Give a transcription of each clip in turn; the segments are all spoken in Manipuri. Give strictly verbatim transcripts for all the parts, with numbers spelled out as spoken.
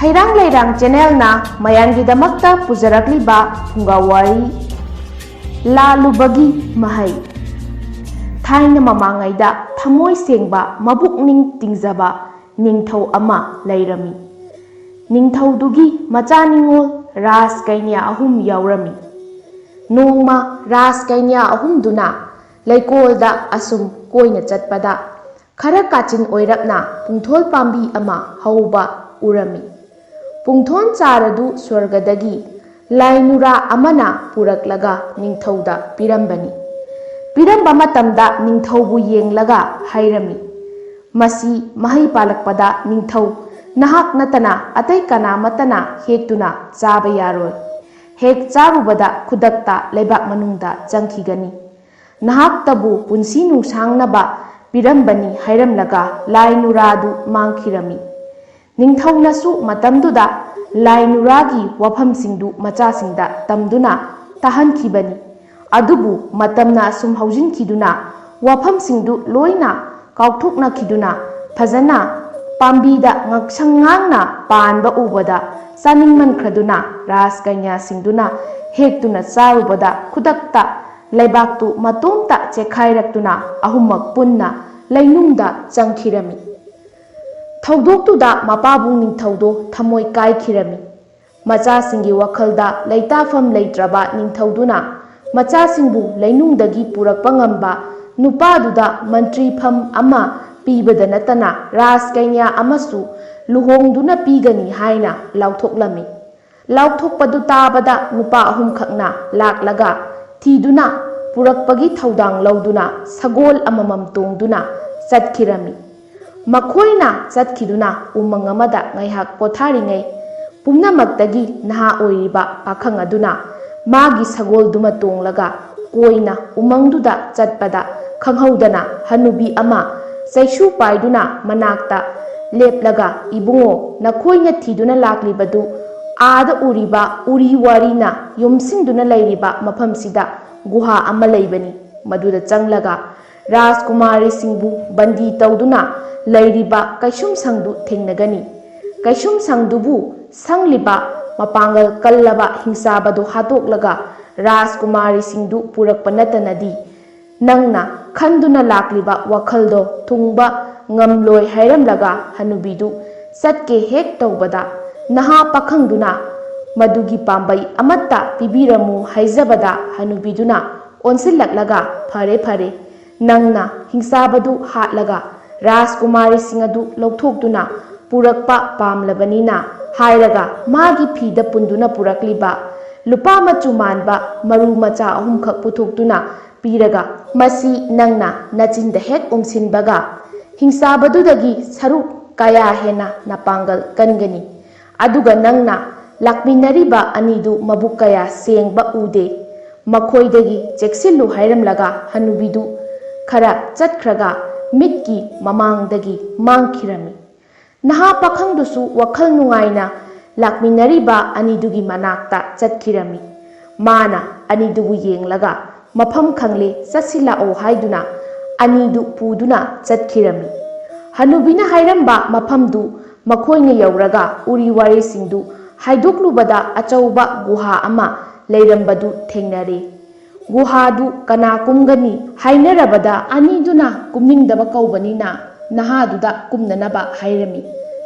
ꯍꯩꯔꯥꯡ ꯂꯩꯔꯥꯡ ꯆꯦꯅꯦꯜꯅ ꯃꯌꯥꯝꯒꯤꯗꯃꯛꯇ ꯄꯨꯖꯔꯛꯂꯤꯕ ꯐꯨꯡꯒꯥ ꯋꯥꯔꯤ, ꯂꯥꯜꯂꯨꯕꯒꯤ ꯃꯍꯩ꯫ ꯊꯥꯏꯅ ꯃꯃꯥꯡꯉꯩꯗ ꯊꯃꯣꯏ ꯁꯦꯡꯕ, ꯃꯕꯨꯛꯅꯤꯡ ꯇꯤꯡꯖꯕ ꯅꯤꯡꯊꯧ ꯑꯃ ꯂꯩꯔꯝꯃꯤ꯫ ꯅꯤꯡꯊꯧꯗꯨꯒꯤ ꯃꯆꯥ ꯅꯤꯉꯣꯜ ꯔꯥꯖ ꯀꯩꯅ꯭ꯌꯥ ꯑꯍꯨꯝ ꯌꯥꯎꯔꯝꯃꯤ꯫ ꯅꯣꯡꯃ ꯔꯥꯖ ꯀꯩꯅ꯭ꯌꯥ ꯑꯍꯨꯝꯗꯨꯅ ꯂꯩꯀꯣꯜꯗ ꯑꯁꯨꯝ ꯀꯣꯏꯅ ꯆꯠꯄꯗ, ꯈꯔ ꯀꯥꯆꯤꯟ ꯑꯣꯏꯔꯞꯅ ꯄꯨꯡꯊꯣꯜ ꯄꯥꯝꯕꯤ ꯑꯃ ꯍꯧꯕ ꯎꯔꯝꯃꯤ꯫ ꯄꯨꯡꯊꯣꯟ ꯆꯥꯔꯗꯨ ꯁ꯭ꯋꯔꯒꯗꯒꯤ ꯂꯥꯏ ꯅꯨꯔꯥ ꯑꯃꯅ ꯄꯨꯔꯛꯂꯒ ꯅꯤꯡꯊꯧꯗ ꯄꯤꯔꯝꯕꯅꯤ꯫ ꯄꯤꯔꯝꯕ ꯃꯇꯝꯗ ꯅꯤꯡꯊꯧꯕꯨ ꯌꯦꯡꯂꯒ ꯍꯥꯏꯔꯝꯃꯤ, "ꯃꯁꯤ ꯃꯍꯩ ꯄꯥꯜꯂꯛꯄꯗ ꯅꯤꯡꯊꯧ ꯅꯍꯥꯛ ꯅꯠꯇꯅ ꯑꯇꯩ ꯀꯅꯥꯃꯠꯇꯅ ꯍꯦꯛꯇꯨꯅ ꯆꯥꯕ ꯌꯥꯔꯣꯏ꯫ ꯍꯦꯛ ꯆꯥꯔꯨꯕꯗ ꯈꯨꯗꯛꯇ ꯂꯩꯕꯥꯛ ꯃꯅꯨꯡꯗ ꯆꯪꯈꯤꯒꯅꯤ꯫ ꯅꯍꯥꯛꯇꯕꯨ ꯄꯨꯟꯁꯤ ꯅꯨꯡꯁꯥꯡꯅꯕ ꯄꯤꯔꯝꯕꯅꯤ" ꯍꯥꯏꯔꯝꯂꯒ ꯂꯥꯏ ꯅꯨꯔꯥꯗꯨ ꯃꯥꯡꯈꯤꯔꯝꯃꯤ꯫ ꯅꯤꯡꯊꯧꯅꯁꯨ ꯃꯇꯝꯗꯨꯗ ꯂꯥꯏ ꯅꯨꯔꯥꯒꯤ ꯋꯥꯐꯝꯁꯤꯡꯗꯨ ꯃꯆꯥꯁꯤꯡꯗ ꯇꯝꯗꯨꯅ ꯇꯥꯍꯟꯈꯤꯕꯅꯤ꯫ ꯑꯗꯨꯕꯨ ꯃꯇꯝꯅ ꯑꯁꯨꯝ ꯍꯧꯖꯤꯟꯈꯤꯗꯨꯅ ꯋꯥꯐꯝꯁꯤꯡꯗꯨ ꯂꯣꯏꯅ ꯀꯥꯎꯊꯣꯛꯅꯈꯤꯗꯨꯅ, ꯐꯖꯅ ꯄꯥꯝꯕꯤꯗ ꯉꯛꯁꯪ ꯉꯥꯡꯅ ꯄꯥꯟꯕ ꯎꯕꯗ ꯆꯥꯅꯤꯡꯃꯟꯈ꯭ꯔꯗꯨꯅ ꯔꯥꯖ ꯀꯩꯅ꯭ꯌꯥꯁꯤꯡꯗꯨꯅ ꯍꯦꯛꯇꯨꯅ ꯆꯥꯔꯨꯕꯗ ꯈꯨꯗꯛꯇ ꯂꯩꯕꯥꯛꯇꯨ ꯃꯇꯣꯝꯇ ꯆꯦꯛꯈꯥꯏꯔꯛꯇꯨꯅ ꯑꯍꯨꯝꯃꯛ ꯄꯨꯟꯅ ꯂꯩꯅꯨꯡꯗ ꯆꯪꯈꯤꯔꯝꯃꯤ꯫ ꯊꯧꯗꯣꯛꯇꯨꯗ ꯃꯄꯥꯕꯨꯡ ꯅꯤꯡꯊꯧꯗꯣ ꯊꯃꯣꯏ ꯀꯥꯏꯈꯤꯔꯝꯃꯤ꯫ ꯃꯆꯥꯁꯤꯡꯒꯤ ꯋꯥꯈꯜꯗ ꯂꯩꯇꯥꯐꯝ ꯂꯩꯇ꯭ꯔꯕ ꯅꯤꯡꯊꯧꯗꯨꯅ ꯃꯆꯥꯁꯤꯡꯕꯨ ꯂꯩꯅꯨꯡꯗꯒꯤ ꯄꯨꯔꯛꯄ ꯉꯝꯕ ꯅꯨꯄꯥꯗꯨꯗ ꯃꯟꯇ꯭ꯔꯤꯐꯝ ꯑꯃ ꯄꯤꯕꯗ ꯅꯠꯇꯅ ꯔꯥꯖ ꯀꯩꯅ꯭ꯌꯥ ꯑꯃꯁꯨ ꯂꯨꯍꯣꯡꯗꯨꯅ ꯄꯤꯒꯅꯤ ꯍꯥꯏꯅ ꯂꯥꯎꯊꯣꯛꯂꯝꯃꯤ꯫ ꯂꯥꯎꯊꯣꯛꯄꯗꯨ ꯇꯥꯕꯗ ꯅꯨꯄꯥ ꯑꯍꯨꯝꯈꯛꯅ ꯂꯥꯛꯂꯒ ꯊꯤꯗꯨꯅ ꯄꯨꯔꯛꯄꯒꯤ ꯊꯧꯗꯥꯡ ꯂꯧꯗꯨꯅ ꯁꯒꯣꯜ ꯑꯃꯃꯝ ꯇꯣꯡꯗꯨꯅ ꯆꯠꯈꯤꯔꯝꯃꯤ꯫ ꯃꯈꯣꯏꯅ ꯆꯠꯈꯤꯗꯨꯅ ꯎꯃꯪ ꯑꯃꯗ ꯉꯥꯏꯍꯥꯛ ꯄꯣꯊꯥꯔꯤꯉꯩ, ꯄꯨꯝꯅꯃꯛꯇꯒꯤ ꯅꯍꯥ ꯑꯣꯏꯔꯤꯕ ꯄꯥꯈꯪ ꯑꯗꯨꯅ ꯃꯥꯒꯤ ꯁꯒꯣꯜꯗꯨꯃ ꯇꯣꯡꯂꯒ ꯀꯣꯏꯅ ꯎꯃꯪꯗꯨꯗ ꯆꯠꯄꯗ ꯈꯪꯍꯧꯗꯅ ꯍꯅꯨꯕꯤ ꯑꯃ ꯆꯩꯁꯨ ꯄꯥꯏꯗꯨꯅ ꯃꯅꯥꯛꯇ ꯂꯦꯞꯂꯒ, "ꯏꯕꯨꯡꯉꯣ, ꯅꯈꯣꯏꯅ ꯊꯤꯗꯨꯅ ꯂꯥꯛꯂꯤꯕꯗꯨ ꯑꯥꯗ ꯎꯔꯤꯕ ꯎꯔꯤ ꯋꯥꯔꯤꯅ ꯌꯣꯝꯁꯤꯟꯗꯨꯅ ꯂꯩꯔꯤꯕ ꯃꯐꯝꯁꯤꯗ ꯒꯨꯍꯥ ꯑꯃ ꯂꯩꯕꯅꯤ꯫ ꯃꯗꯨꯗ ꯆꯪꯂꯒ ꯔꯥꯖꯀꯨꯃꯥꯔꯤꯁꯤꯡꯕꯨ ꯕꯟꯗꯤ ꯇꯧꯗꯨꯅ ꯂꯩꯔꯤꯕ ꯀꯩꯁꯨꯝꯁꯪꯗꯨ ꯊꯦꯡꯅꯒꯅꯤ꯫ ꯀꯩꯁꯨꯝꯁꯪꯗꯨꯕꯨ ꯁꯪꯂꯤꯕ ꯃꯄꯥꯡꯒꯜ ꯀꯜꯂꯕ ꯍꯤꯡꯆꯥꯕꯗꯨ ꯍꯥꯠꯇꯣꯛꯂꯒ ꯔꯥꯖꯀꯨꯃꯥꯔꯤꯁꯤꯡꯗꯨ ꯄꯨꯔꯛꯄ ꯅꯠꯇꯅꯗꯤ, ꯅꯪꯅ ꯈꯟꯗꯨꯅ ꯂꯥꯛꯂꯤꯕ ꯋꯥꯈꯜꯗꯣ ꯊꯨꯡꯕ ꯉꯝꯂꯣꯏ ꯍꯥꯏꯔꯝꯂꯒ ꯍꯅꯨꯕꯤꯗꯨ ꯆꯠꯀꯦ ꯍꯦꯛ ꯇꯧꯕꯗ, ꯅꯍꯥ ꯄꯥꯈꯪꯗꯨꯅ ꯃꯗꯨꯒꯤ ꯄꯥꯝꯕꯩ ꯑꯃꯠꯇ ꯄꯤꯕꯤꯔꯝꯃꯨ ꯍꯥꯏꯖꯕꯗ, ꯍꯅꯨꯕꯤꯗꯨꯅ ꯑꯣꯟꯁꯤꯜꯂꯛꯂꯒ, "ꯐꯔꯦ, ꯐꯔꯦ, ꯅꯪꯅ ꯍꯤꯡꯆꯥꯕꯗꯨ ꯍꯥꯠꯂꯒ ꯔꯥꯖꯀꯨꯃꯥꯔꯤꯁꯤꯡ ꯑꯗꯨ ꯂꯧꯊꯣꯛꯇꯨꯅ ꯄꯨꯔꯛꯄ ꯄꯥꯝꯂꯕꯅꯤꯅ" ꯍꯥꯏꯔꯒ, ꯃꯥꯒꯤ ꯐꯤꯗ ꯄꯨꯟꯗꯨꯅ ꯄꯨꯔꯛꯂꯤꯕ ꯂꯨꯄꯥ ꯃꯆꯨ ꯃꯥꯟꯕ ꯃꯔꯨ ꯃꯆꯥ ꯑꯍꯨꯝꯈꯛ ꯄꯨꯊꯣꯛꯇꯨꯅ ꯄꯤꯔꯒ, "ꯃꯁꯤ ꯅꯪꯅ ꯅꯆꯤꯟꯗ ꯍꯦꯛ ꯎꯝꯁꯤꯟꯕꯒ, ꯍꯤꯡꯆꯥꯕꯗꯨꯗꯒꯤ ꯁꯔꯨꯛ ꯀꯌꯥ ꯍꯦꯟꯅ ꯅꯄꯥꯡꯒꯜ ꯀꯟꯒꯅꯤ꯫ ꯑꯗꯨꯒ ꯅꯪꯅ ꯂꯥꯛꯃꯤꯟꯅꯔꯤꯕ ꯑꯅꯤꯗꯨ ꯃꯕꯨꯛ ꯀꯌꯥ ꯁꯦꯡꯕ ꯎꯗꯦ꯫ ꯃꯈꯣꯏꯗꯒꯤ ꯆꯦꯛꯁꯤꯜꯂꯨ" ꯍꯥꯏꯔꯝꯂꯒ ꯍꯅꯨꯕꯤꯗꯨ ꯈꯔ ꯆꯠꯈ꯭ꯔꯒ ꯃꯤꯠꯀꯤ ꯃꯃꯥꯡꯗꯒꯤ ꯃꯥꯡꯈꯤꯔꯝꯃꯤ꯫ ꯅꯍꯥ ꯄꯥꯈꯪꯗꯨꯁꯨ ꯋꯥꯈꯜ ꯅꯨꯡꯉꯥꯏꯅ ꯂꯥꯛꯃꯤꯟꯅꯔꯤꯕ ꯑꯅꯤꯗꯨꯒꯤ ꯃꯅꯥꯛꯇ ꯆꯠꯈꯤꯔꯝꯃꯤ꯫ ꯃꯥꯅ ꯑꯅꯤꯗꯨꯕꯨ ꯌꯦꯡꯂꯒ, "ꯃꯐꯝ ꯈꯪꯂꯦ, ꯆꯠꯁꯤꯜꯂꯛꯑꯣ" ꯍꯥꯏꯗꯨꯅ ꯑꯅꯤꯗꯨ ꯄꯨꯗꯨꯅ ꯆꯠꯈꯤꯔꯝꯃꯤ꯫ ꯍꯅꯨꯕꯤꯅ ꯍꯥꯏꯔꯝꯕ ꯃꯐꯝꯗꯨ ꯃꯈꯣꯏꯅ ꯌꯧꯔꯒ ꯎꯔꯤ ꯋꯥꯔꯤꯁꯤꯡꯗꯨ ꯍꯥꯏꯗꯣꯛꯂꯨꯕꯗ, ꯑꯆꯧꯕ ꯒꯨꯍꯥ ꯑꯃ ꯂꯩꯔꯝꯕꯗꯨ ꯊꯦꯡꯅꯔꯦ꯫ ꯒꯨꯍꯥꯗꯨ ꯀꯅꯥ ꯀꯨꯝꯒꯅꯤ ꯍꯥꯏꯅꯔꯕꯗ, ꯑꯅꯤꯗꯨꯅ ꯀꯨꯝꯅꯤꯡꯗꯕ ꯀꯧꯕꯅꯤꯅ ꯅꯍꯥꯗꯨꯗ ꯀꯨꯝꯅꯅꯕ ꯍꯥꯏꯔꯝꯃꯤ꯫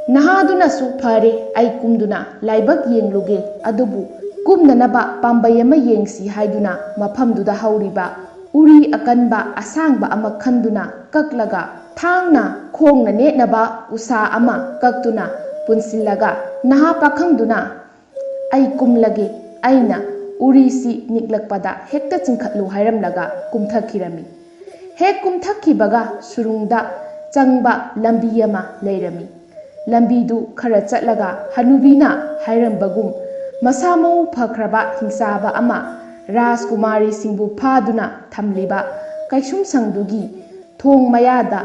ꯅꯍꯥꯗꯨꯅꯁꯨ, "ꯐꯔꯦ, ꯑꯩ ꯀꯨꯝꯗꯨꯅ ꯂꯥꯏꯕꯛ ꯌꯦꯡꯂꯨꯒꯦ, ꯑꯗꯨꯕꯨ ꯀꯨꯝꯅꯅꯕ ꯄꯥꯝꯕꯩ ꯑꯃ ꯌꯦꯡꯁꯤ" ꯍꯥꯏꯗꯨꯅ ꯃꯐꯝꯗꯨꯗ ꯍꯧꯔꯤꯕ ꯎꯔꯤ ꯑꯀꯟꯕ ꯑꯁꯥꯡꯕ ꯑꯃ ꯈꯟꯗꯨꯅ ꯀꯛꯂꯒ, ꯊꯥꯡꯅ ꯈꯣꯡꯅ ꯅꯦꯠꯅꯕ ꯎꯁꯥ ꯑꯃ ꯀꯛꯇꯨꯅ ꯄꯨꯟꯁꯤꯜꯂꯒ, ꯅꯍꯥ ꯄꯥꯈꯪꯗꯨꯅ, "ꯑꯩ ꯀꯨꯝꯂꯒꯦ, ꯑꯩꯅ ꯎꯔꯤꯁꯤ ꯅꯤꯛꯂꯛꯄꯗ ꯍꯦꯛꯇ ꯆꯤꯡꯈꯠꯂꯨ" ꯍꯥꯏꯔꯝꯂꯒ ꯀꯨꯝꯊꯈꯤꯔꯝꯃꯤ꯫ ꯍꯦꯛ ꯀꯨꯝꯊꯈꯤꯕꯒ ꯁꯨꯔꯨꯡꯗ ꯆꯪꯕ ꯂꯝꯕꯤ ꯑꯃ ꯂꯩꯔꯝꯃꯤ꯫ ꯂꯝꯕꯤꯗꯨ ꯈꯔ ꯆꯠꯂꯒ ꯍꯅꯨꯕꯤꯅ ꯍꯥꯏꯔꯝꯕꯒꯨꯝ ꯃꯁꯥ ꯃꯎ ꯐꯈ꯭ꯔꯕ ꯍꯤꯡꯆꯥꯕ ꯑꯃ ꯔꯥꯖꯀꯨꯃꯥꯔꯤꯁꯤꯡꯕꯨ ꯐꯥꯗꯨꯅ ꯊꯝꯂꯤꯕ ꯀꯩꯁꯨꯝꯁꯪꯗꯨꯒꯤ ꯊꯣꯡ ꯃꯌꯥꯗ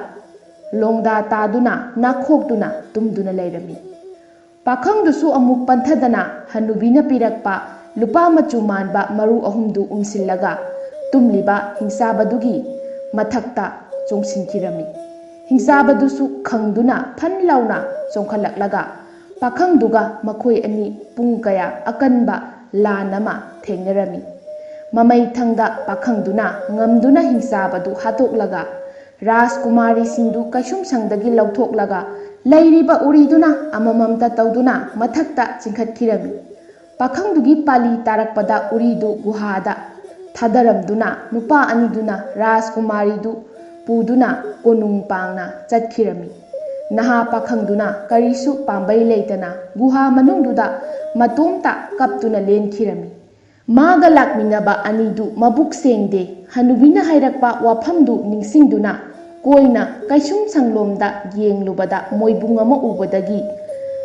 ꯂꯣꯡꯗꯥ ꯇꯥꯗꯨꯅ ꯅꯥꯈꯣꯛꯇꯨꯅ ꯇꯨꯝꯗꯨꯅ ꯂꯩꯔꯝꯃꯤ꯫ ꯄꯥꯈꯪꯗꯨꯁꯨ ꯑꯃꯨꯛ ꯄꯟꯊꯗꯅ ꯍꯅꯨꯕꯤꯅ ꯄꯤꯔꯛꯄ ꯂꯨꯄꯥ ꯃꯆꯨ ꯃꯥꯟꯕ ꯃꯔꯨ ꯑꯍꯨꯝꯗꯨ ꯎꯝꯁꯤꯜꯂꯒ ꯇꯨꯝꯂꯤꯕ ꯍꯤꯡꯆꯥꯕꯗꯨꯒꯤ ꯃꯊꯛꯇ ꯆꯣꯡꯁꯤꯟꯈꯤꯔꯝꯃꯤ꯫ ꯍꯤꯡꯆꯥꯕꯗꯨꯁꯨ ꯈꯪꯗꯨꯅ ꯐꯟ ꯂꯥꯎꯅ ꯆꯣꯡꯈꯠꯂꯛꯂꯒ ꯄꯥꯈꯪꯗꯨꯒ ꯃꯈꯣꯏ ꯑꯅꯤ ꯄꯨꯡ ꯀꯌꯥ ꯑꯀꯟꯕ ꯂꯥꯟ ꯑꯃ ꯊꯦꯡꯅꯔꯝꯃꯤ꯫ ꯃꯃꯩ ꯊꯪꯗ ꯄꯥꯈꯪꯗꯨꯅ ꯉꯝꯗꯨꯅ ꯍꯤꯡꯆꯥꯕꯗꯨ ꯍꯥꯠꯇꯣꯛꯂꯒ ꯔꯥꯖꯀꯨꯃꯥꯔꯤꯁꯤꯡꯗꯨ ꯀꯩꯁꯨꯝꯁꯪꯗꯒꯤ ꯂꯧꯊꯣꯛꯂꯒ ꯂꯩꯔꯤꯕ ꯎꯔꯤꯗꯨꯅ ꯑꯃꯃꯝꯇ ꯇꯧꯗꯨꯅ ꯃꯊꯛꯇ ꯆꯤꯡꯈꯠꯈꯤꯔꯝꯃꯤ꯫ ꯄꯥꯈꯪꯗꯨꯒꯤ ꯄꯥꯂꯤ ꯇꯥꯔꯛꯄꯗ ꯎꯔꯤꯗꯨ ꯒꯨꯍꯥꯗ ꯊꯥꯗꯔꯝꯗꯨꯅ ꯅꯨꯄꯥ ꯑꯅꯤꯗꯨꯅ ꯔꯥꯖꯀꯨꯃꯥꯔꯤꯗꯨ ꯄꯨꯗꯨꯅ ꯀꯣꯅꯨꯡ ꯄꯥꯡꯅ ꯆꯠꯈꯤꯔꯝꯃꯤ꯫ ꯅꯍꯥ ꯄꯥꯈꯪꯗꯨꯅ ꯀꯔꯤꯁꯨ ꯄꯥꯝꯕꯩ ꯂꯩꯇꯅ ꯒꯨꯍꯥ ꯃꯅꯨꯡꯗꯨꯗ ꯃꯇꯣꯝꯇ ꯀꯞꯇꯨꯅ ꯂꯦꯟꯈꯤꯔꯝꯃꯤ꯫ ꯃꯥꯒ ꯂꯥꯛꯃꯤꯟꯅꯕ ꯑꯅꯤꯗꯨ ꯃꯕꯨꯛ ꯁꯦꯡꯗꯦ꯫ ꯍꯅꯨꯕꯤꯅ ꯍꯥꯏꯔꯛꯄ ꯋꯥꯐꯝꯗꯨ ꯅꯤꯡꯁꯤꯡꯗꯨꯅ ꯀꯣꯏꯅ ꯀꯩꯁꯨꯝ ꯁꯪꯂꯣꯝꯗ ꯌꯦꯡꯂꯨꯕꯗ ꯃꯣꯏꯕꯨꯡ ꯑꯃ ꯎꯕꯗꯒꯤ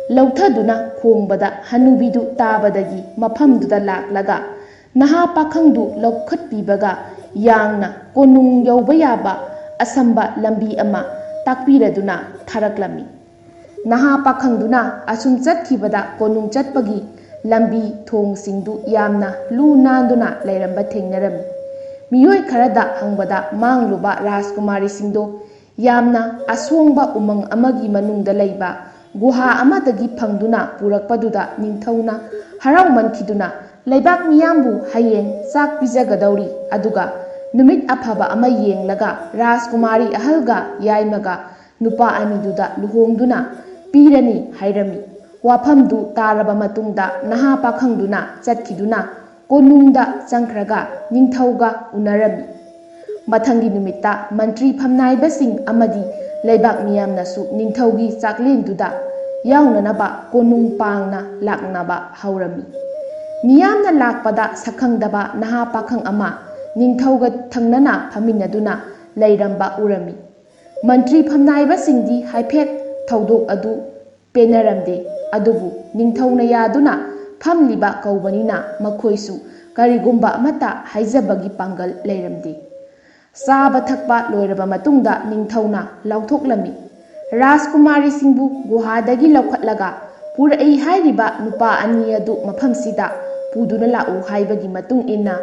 ꯂꯧꯊꯗꯨꯅ ꯈꯣꯡꯕꯗ ꯍꯅꯨꯕꯤꯗꯨ ꯇꯥꯕꯗꯒꯤ ꯃꯐꯝꯗꯨꯗ ꯂꯥꯛꯂꯒ ꯅꯍꯥ ꯄꯥꯈꯪꯗꯨ ꯂꯧꯈꯠꯄꯤꯕꯒ ꯌꯥꯡꯅ ꯀꯣꯅꯨꯡ ꯌꯧꯕ ꯌꯥꯕ ꯑꯁꯝꯕ ꯂꯝꯕꯤ ꯑꯃ ꯇꯥꯛꯄꯤꯔꯗꯨꯅ ꯊꯥꯔꯛꯂꯝꯃꯤ꯫ ꯅꯍꯥ ꯄꯥꯈꯪꯗꯨꯅ ꯑꯁꯨꯝ ꯆꯠꯈꯤꯕꯗ ꯀꯣꯅꯨꯡ ꯆꯠꯄꯒꯤ ꯂꯝꯕꯤ ꯊꯣꯡꯁꯤꯡꯗꯨ ꯌꯥꯝꯅ ꯂꯨ ꯅꯥꯟꯗꯨꯅ ꯂꯩꯔꯝꯕ ꯊꯦꯡꯅꯔꯝꯃꯤ꯫ ꯃꯤꯑꯣꯏ ꯈꯔꯗ ꯍꯪꯕꯗ ꯃꯥꯡꯂꯨꯕ ꯔꯥꯖꯀꯨꯃꯥꯔꯤꯁꯤꯡꯗꯣ ꯌꯥꯝꯅ ꯑꯁꯣꯡꯕ ꯎꯃꯪ ꯑꯃꯒꯤ ꯃꯅꯨꯡꯗ ꯂꯩꯕ ꯒꯨꯍꯥ ꯑꯃꯗꯒꯤ ꯐꯪꯗꯨꯅ ꯄꯨꯔꯛꯄꯗꯨꯗ ꯅꯤꯡꯊꯧꯅ ꯍꯔꯥꯎꯃꯟꯈꯤꯗꯨꯅ ꯂꯩꯕꯥꯛ ꯃꯤꯌꯥꯝꯕꯨ ꯍꯌꯦꯡ ꯆꯥꯛ ꯄꯤꯖꯒꯗꯧꯔꯤ, ꯑꯗꯨꯒ ꯅꯨꯃꯤꯠ ꯑꯐꯕ ꯑꯃ ꯌꯦꯡꯂꯒ ꯔꯥꯖꯀꯨꯃꯥꯔꯤ ꯑꯍꯜꯒ ꯌꯥꯏꯃꯒ ꯅꯨꯄꯥ ꯑꯅꯤꯗꯨꯗ ꯂꯨꯍꯣꯡꯗꯨꯅ ꯄꯤꯔꯅꯤ ꯍꯥꯏꯔꯝꯃꯤ꯫ ꯋꯥꯐꯝꯗꯨ ꯇꯥꯔꯕ ꯃꯇꯨꯡꯗ ꯅꯍꯥ ꯄꯥꯈꯪꯗꯨꯅ ꯆꯠꯈꯤꯗꯨꯅ ꯀꯣꯅꯨꯡꯗ ꯆꯪꯈ꯭ꯔꯒ ꯅꯤꯡꯊꯧꯒ ꯎꯅꯔꯝꯃꯤ꯫ ꯃꯊꯪꯒꯤ ꯅꯨꯃꯤꯠꯇ ꯃꯟꯇ꯭ꯔꯤ ꯐꯝꯅꯥꯏꯕꯁꯤꯡ ꯑꯃꯗꯤ ꯂꯩꯕꯥꯛ ꯃꯤꯌꯥꯝꯅꯁꯨ ꯅꯤꯡꯊꯧꯒꯤ ꯆꯥꯛꯂꯦꯟꯗꯨꯗ ꯌꯥꯎꯅꯅꯕ ꯀꯣꯅꯨꯡ ꯄꯥꯡꯅ ꯂꯥꯛꯅꯕ ꯍꯧꯔꯝꯃꯤ꯫ ꯃꯤꯌꯥꯝꯅ ꯂꯥꯛꯄꯗ ꯁꯛꯈꯪꯗꯕ ꯅꯍꯥ ꯄꯥꯈꯪ ꯑꯃ ꯅꯤꯡꯊꯧꯒ ꯊꯪꯅꯅ ꯐꯝꯃꯤꯟꯅꯗꯨꯅ ꯂꯩꯔꯝꯕ ꯎꯔꯝꯃꯤ꯫ ꯃꯟꯇ꯭ꯔꯤ ꯐꯝꯅꯥꯏꯕꯁꯤꯡꯗꯤ ꯍꯥꯏꯐꯦꯠ ꯊꯧꯗꯣꯛ ꯑꯗꯨ ꯄꯦꯟꯅꯔꯝꯗꯦ꯫ ꯑꯗꯨꯕꯨ ꯅꯤꯡꯊꯧꯅ ꯌꯥꯗꯨꯅ ꯐꯝꯂꯤꯕ ꯀꯧꯕꯅꯤꯅ ꯃꯈꯣꯏꯁꯨ ꯀꯔꯤꯒꯨꯝꯕ ꯑꯃꯠꯇ ꯍꯥꯏꯖꯕꯒꯤ ꯄꯥꯡꯒꯜ ꯂꯩꯔꯝꯗꯦ꯫ ꯆꯥꯕ ꯊꯛꯄ ꯂꯣꯏꯔꯕ ꯃꯇꯨꯡꯗ ꯅꯤꯡꯊꯧꯅ ꯂꯥꯎꯊꯣꯛꯂꯝꯃꯤ, "ꯔꯥꯖꯀꯨꯃꯥꯔꯤꯁꯤꯡꯕꯨ ꯒꯨꯍꯥꯗꯒꯤ ꯂꯧꯈꯠꯂꯒ ꯄꯨꯔꯛꯏ ꯍꯥꯏꯔꯤꯕ ꯅꯨꯄꯥ ꯑꯅꯤ ꯑꯗꯨ ꯃꯐꯝꯁꯤꯗ ꯄꯨꯗꯨꯅ ꯂꯥꯛꯎ" ꯍꯥꯏꯕꯒꯤ ꯃꯇꯨꯡ ꯏꯟꯅ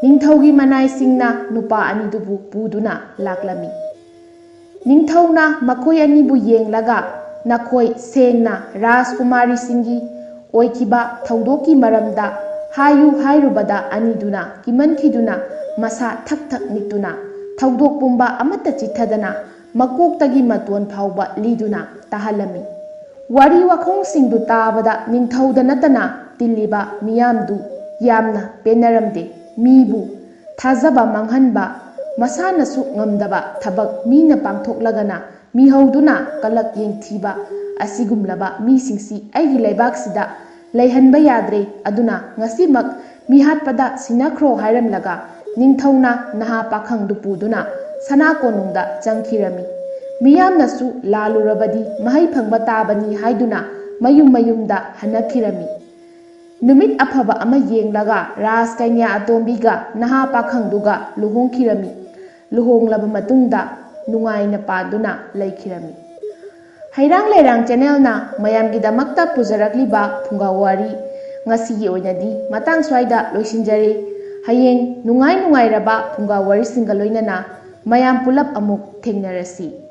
ꯅꯤꯡꯊꯧꯒꯤ ꯃꯅꯥꯏꯁꯤꯡꯅ ꯅꯨꯄꯥ ꯑꯅꯤꯗꯨꯕꯨ ꯄꯨꯗꯨꯅ ꯂꯥꯛꯂꯝꯃꯤ꯫ ꯅꯤꯡꯊꯧꯅ ꯃꯈꯣꯏ ꯑꯅꯤꯕꯨ ꯌꯦꯡꯂꯒ, ꯅꯈꯣꯏ ꯁꯦꯡꯅ ꯔꯥꯖꯀꯨꯃꯥꯔꯤꯁꯤꯡꯒꯤ ꯑꯣꯏꯈꯤꯕ ꯊꯧꯗꯣꯛꯀꯤ ꯃꯔꯝꯗ ꯍꯥꯏꯌꯨ ꯍꯥꯏꯔꯨꯕꯗ ꯑꯅꯤꯗꯨꯅ ꯀꯤꯃꯟꯈꯤꯗꯨꯅ ꯃꯁꯥ ꯊꯛ ꯊꯛ ꯅꯤꯛꯇꯨꯅ ꯊꯧꯗꯣꯛ ꯄꯨꯝꯕ ꯑꯃꯠꯇ ꯆꯤꯠꯊꯗꯅ ꯃꯀꯣꯛꯇꯒꯤ ꯃꯇꯣꯟ ꯐꯥꯎꯕ ꯂꯤꯗꯨꯅ ꯇꯥꯍꯜꯂꯝꯃꯤ꯫ ꯋꯥꯔꯤ ꯋꯥꯈꯣꯡꯁꯤꯡꯗꯨ ꯇꯥꯕꯗ ꯅꯤꯡꯊꯧꯗ ꯅꯠꯇꯅ ꯇꯤꯜꯂꯤꯕ ꯃꯤꯌꯥꯝꯗꯨ ꯌꯥꯝꯅ ꯄꯦꯟꯅꯔꯝꯗꯦ꯫ ꯃꯤꯕꯨ ꯊꯥꯖꯕ ꯃꯥꯡꯍꯟꯕ, ꯃꯁꯥꯅꯁꯨ ꯉꯝꯗꯕ ꯊꯕꯛ ꯃꯤꯅ ꯄꯥꯡꯊꯣꯛꯂꯒꯅ ꯃꯤꯍꯧꯗꯨꯅ ꯀꯂꯛ ꯌꯦꯡꯊꯤꯕ ꯑꯁꯤꯒꯨꯝꯂꯕ ꯃꯤꯁꯤꯡꯁꯤ ꯑꯩꯒꯤ ꯂꯩꯕꯥꯛꯁꯤꯗ ꯂꯩꯍꯟꯕ ꯌꯥꯗ꯭ꯔꯦ, ꯑꯗꯨꯅ ꯉꯁꯤꯃꯛ ꯃꯤꯍꯥꯠꯄꯗ ꯁꯤꯟꯅꯈ꯭ꯔꯣ ꯍꯥꯏꯔꯝꯂꯒ ꯅꯤꯡꯊꯧꯅ ꯅꯍꯥ ꯄꯥꯈꯪꯗꯨ ꯄꯨꯗꯨꯅ ꯁꯅꯥ ꯀꯣꯅꯨꯡꯗ ꯆꯪꯈꯤꯔꯝꯃꯤ꯫ ꯃꯤꯌꯥꯝꯅꯁꯨ ꯂꯥꯜꯂꯨꯔꯕꯗꯤ ꯃꯍꯩ ꯐꯪꯕ ꯇꯥꯕꯅꯤ ꯍꯥꯏꯗꯨꯅ ꯃꯌꯨꯝ ꯃꯌꯨꯝꯗ ꯍꯟꯅꯈꯤꯔꯝꯃꯤ꯫ ꯅꯨꯃꯤꯠ ꯑꯐꯕ ꯑꯃ ꯌꯦꯡꯂꯒ ꯔꯥꯖ ꯀꯩꯅ꯭ꯌꯥ ꯑꯇꯣꯝꯕꯤꯒ ꯅꯍꯥ ꯄꯥꯈꯪꯗꯨꯒ ꯂꯨꯍꯣꯡꯈꯤꯔꯝꯃꯤ꯫ ꯂꯨꯍꯣꯡꯂꯕ ꯃꯇꯨꯡꯗ ꯅꯨꯡꯉꯥꯏꯅ ꯄꯥꯟꯗꯨꯅ ꯂꯩꯈꯤꯔꯝꯃꯤ꯫ ꯍꯩꯔꯥꯡ ꯂꯩꯔꯥꯡ ꯆꯦꯅꯦꯜꯅ ꯃꯌꯥꯝꯒꯤꯗꯃꯛꯇ ꯄꯨꯖꯔꯛꯂꯤꯕ ꯐꯨꯡꯒꯥ ꯋꯥꯔꯤ ꯉꯁꯤꯒꯤ ꯑꯣꯏꯅꯗꯤ ꯃꯇꯥꯡ ꯁ꯭ꯋꯥꯏꯗ ꯂꯣꯏꯁꯤꯟꯖꯔꯦ꯫ ꯍꯌꯦꯡ ꯅꯨꯡꯉꯥꯏ ꯅꯨꯡꯉꯥꯏꯔꯕ ꯐꯨꯡꯒꯥ ꯋꯥꯔꯤꯁꯤꯡꯒ ꯂꯣꯏꯅꯅ ꯃꯌꯥꯝ ꯄꯨꯂꯞ ꯑꯃꯨꯛ ꯊꯦꯡꯅꯔꯁꯤ꯫